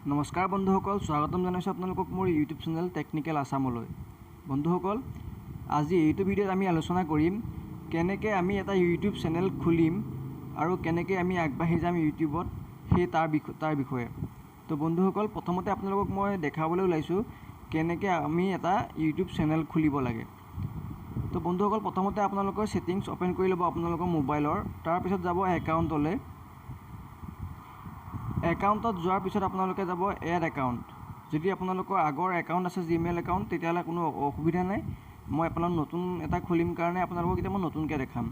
নমস্কাৰ বন্ধুসকল, স্বাগতম জনাইছোঁ আপোনালোকক মোৰ ইউটিউব চেনেল টেকনিকেল আছামলৈ। বন্ধুসকল, আজি এইটো ভিডিঅ'ত আমি আলোচনা কৰিম কেনেকৈ আমি এটা ইউটিউব চেনেল খুলিম আৰু কেনেকৈ আমি আগবাঢ়ি যাম ইউটিউবত সেই তাৰ বিষয়ে। তো বন্ধুসকল, প্ৰথমতে আপোনালোকক মই দেখাবলৈ ওলাইছোঁ কেনেকৈ আমি এটা ইউটিউব চেনেল খুলিব লাগে। তো বন্ধুসকল, প্ৰথমতে আপোনালোকৰ ছেটিংছ অ'পেন কৰি ল'ব আপোনালোকৰ মোবাইলৰ, তাৰপিছত যাব একাউণ্টলৈ। একাউণ্টত যোৱাৰ পিছত আপোনালোকে যাব এড একাউণ্ট। যদি আপোনালোকৰ আগৰ একাউণ্ট আছে জিমেইল একাউণ্ট, তেতিয়াহ'লে কোনো অসুবিধা নাই। মই আপোনালোক নতুন এটা খুলিম কাৰণে আপোনালোকক এতিয়া মই নতুনকৈ দেখাম।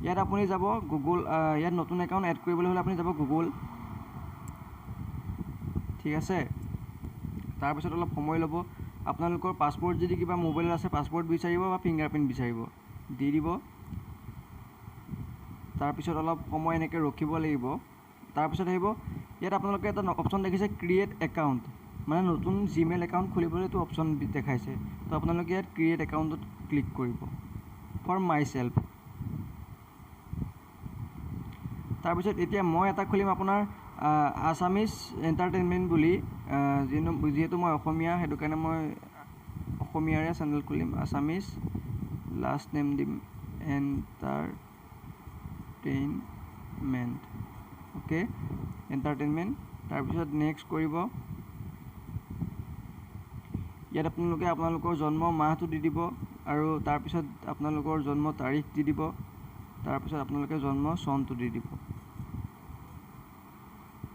ইয়াত আপুনি যাব গুগল, ইয়াত নতুন একাউণ্ট এড কৰিবলৈ হ'লে আপুনি যাব গুগল, ঠিক আছে। তাৰপিছত অলপ সময় ল'ব। আপোনালোকৰ পাছপৰ্ট যদি কিবা মোবাইলত আছে, পাছপৰ্ট বিচাৰিব বা ফিংগাৰপ্ৰিণ্ট বিচাৰিব, দি দিব। তাৰপিছত অলপ সময় এনেকৈ ৰখিব লাগিব। তাৰপিছত আহিব ইয়াত আপোনালোকে এটা অপশ্যন দেখিছে ক্ৰিয়েট একাউণ্ট, মানে নতুন জিমেইল একাউণ্ট খুলিবলৈ এইটো অপশ্যন দেখাইছে। তো আপোনালোকে ইয়াত ক্ৰিয়েট একাউণ্টত ক্লিক কৰিব ফৰ my self. তাৰপিছত এতিয়া মই এটা খুলিম আপোনাৰ আছামিজ এণ্টাৰটেইনমেণ্ট বুলি, যিহেতু মই অসমীয়া সেইটো কাৰণে মই অসমীয়াৰে চেনেল খুলিম। আছামিজ লাষ্ট নেম দিম এণ্টাৰটেইনমেণ্ট, অ'কে এণ্টাৰটেইনমেণ্ট। তাৰপিছত নেক্সট কৰিব। ইয়াত আপোনালোকে আপোনালোকৰ জন্ম মাহটো দি দিব আৰু তাৰপিছত আপোনালোকৰ জন্ম তাৰিখ দি দিব, তাৰপিছত আপোনালোকে জন্ম চনটো দি দিব।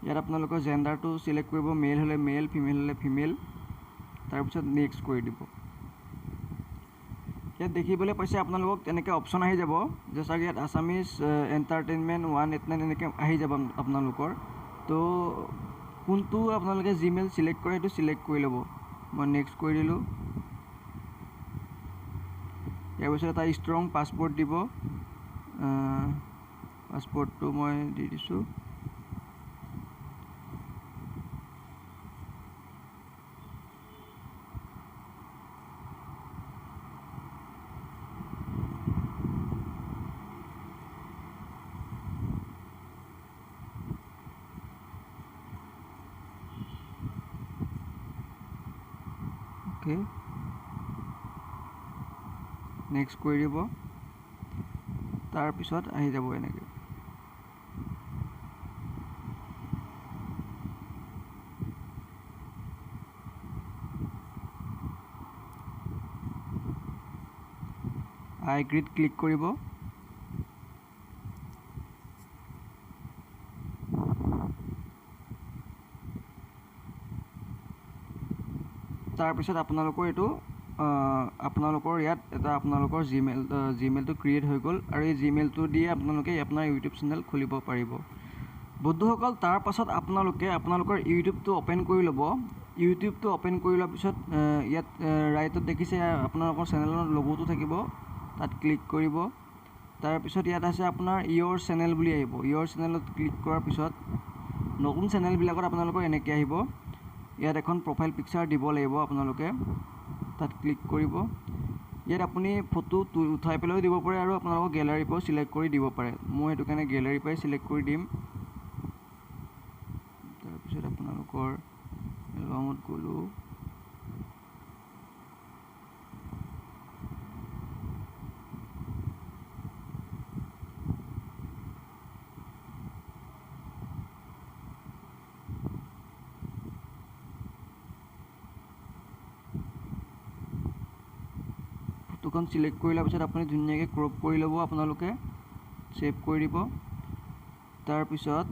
ইয়াত আপোনালোকৰ জেণ্ডাৰটো চিলেক্ট কৰিব, মেল হ'লে মেল, ফিমেল হ'লে ফিমেল। তাৰপিছত নেক্সট কৰি দিব। ইয়াত দেখিবলৈ পাইছে আপোনালোকক তেনেকৈ অপশ্যন আহি যাব যে চাওক ইয়াত আছামিজ এণ্টাৰটেইনমেণ্ট 189 এনেকৈ আহি যাব আপোনালোকৰ। তো কোনটো আপোনালোকে জিমেইল চিলেক্ট কৰে সেইটো চিলেক্ট কৰি ল'ব। মই নেক্সট কৰি দিলোঁ। ইয়াৰ পিছত এটা ষ্ট্ৰং পাছপৰ্ট দিব, পাছপৰ্টটো মই দি দিছোঁ। অ'কে, নেক্সট কৰি দিব। তাৰপিছত আহি যাব এনেকৈ। আই এগ্ৰীত ক্লিক কৰিব। তাৰপিছত আপোনালোকৰ এইটো আপোনালোকৰ ইয়াত এটা আপোনালোকৰ জিমেইলটো ক্ৰিয়েট হৈ গ'ল আৰু এই জিমেইলটো দিয়ে আপোনালোকে আপোনাৰ ইউটিউব চেনেল খুলিব পাৰিব। বন্ধুসকল, তাৰপাছত আপোনালোকে আপোনালোকৰ ইউটিউবটো অ'পেন কৰি ল'ব। ইউটিউবটো অ'পেন কৰি লোৱাৰ পিছত ইয়াত ৰাইটত দেখিছে আপোনালোকৰ চেনেলৰ লগ'টো থাকিব, তাত ক্লিক কৰিব। তাৰপিছত ইয়াত আছে আপোনাৰ ইয়ৰ চেনেল বুলি আহিব। ইয়ৰ চেনেলত ক্লিক কৰাৰ পিছত নতুন চেনেলবিলাকত আপোনালোকৰ এনেকৈ আহিব। ইয়াত এখন প্ৰফাইল পিকচাৰ দিব লাগিব আপোনালোকে, তাত ক্লিক কৰিব। ইয়াত আপুনি ফটো উঠাই পেলাইও দিব পাৰে আৰু আপোনালোকৰ গেলাৰীৰ পৰাও চিলেক্ট কৰি দিব পাৰে। মই সেইটো কাৰণে গেলাৰীৰ পৰাই চিলেক্ট কৰি দিম। তাৰপিছত আপোনালোকৰ এলবামত গ'লোঁ। ফটোখন চিলেক্ট কৰি লোৱাৰ পিছত আপুনি ধুনীয়াকৈ ক্ৰপ কৰি ল'ব, আপোনালোকে ছেভ কৰি দিব। তাৰপিছত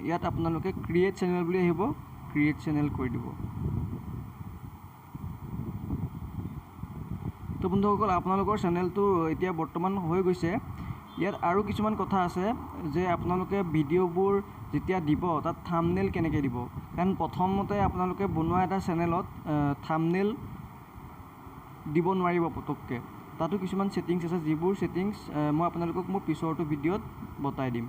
ইয়াত আপোনালোকে ক্ৰিয়েট চেনেল বুলি আহিব, ক্ৰিয়েট চেনেল কৰি দিব। তো বন্ধুসকল, আপোনালোকৰ চেনেলটো এতিয়া বৰ্তমান হৈ গৈছে। ইয়াত আৰু কিছুমান কথা আছে যে আপোনালোকে ভিডিঅ'বোৰ যেতিয়া দিব তাত থাম্বনেইল কেনেকৈ দিব, কাৰণ প্ৰথমতে আপোনালোকে বনোৱা এটা চেনেলত থাম্বনেইল দিব নোৱাৰিব পটককৈ। তাতো কিছুমান ছেটিংছ আছে, যিবোৰ ছেটিংছ মই আপোনালোকক মোৰ পিছৰটো ভিডিঅ'ত বতাই দিম।